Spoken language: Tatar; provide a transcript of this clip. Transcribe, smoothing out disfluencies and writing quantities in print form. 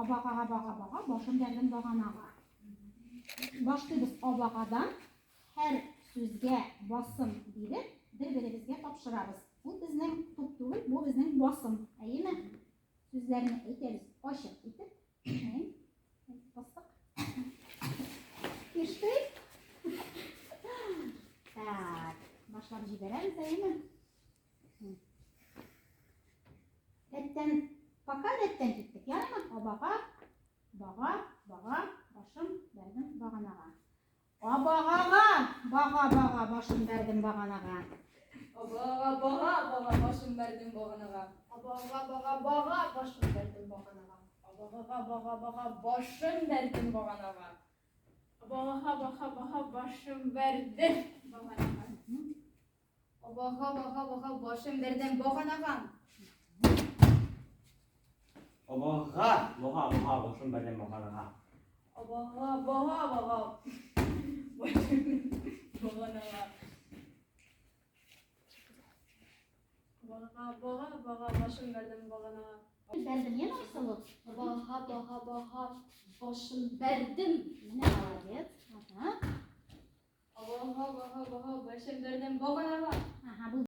Абагага бага бага, башым бәрдем баганага. Башлыйбыз абагадан. Һәр сүзгә басым биреп, бер-беребезгә тапшырабыз. Бу безнең туп түгел, бу безнең басым. Әйеме? Сүзләрне әйтәбез ачык итеп. Бастык. Ишти. Так, башлап җибәрәбез, әйеме? Рәттән, пока рәттән киттек, ярыймы? Абага, бага, бага, башым бәрдем баганага. Абагага, бага, бага, башым бәрдем баганага. Абага, бага, бага, башым бәрдем баганага. Абага, бага, бага, башым бәрдем баганага. Абагага, бага, бага, башым бәрдем баганага. Абага, бага, бага, башым бәрдем баганага. Абага, бага, бага, башым бәрдем баганага. Абага, бага, бага, башым бәрдем баганага. Абага, бага, бага, башым баганага. Бага, бага, бага, башым бәрдем баганага. Бәрдем, яме, Айсылу? Бага, бага, бага, башым бәрдем. Менә молодец. Ага. Абага, бага, бага, башым бәрдем баганага. Ага, бу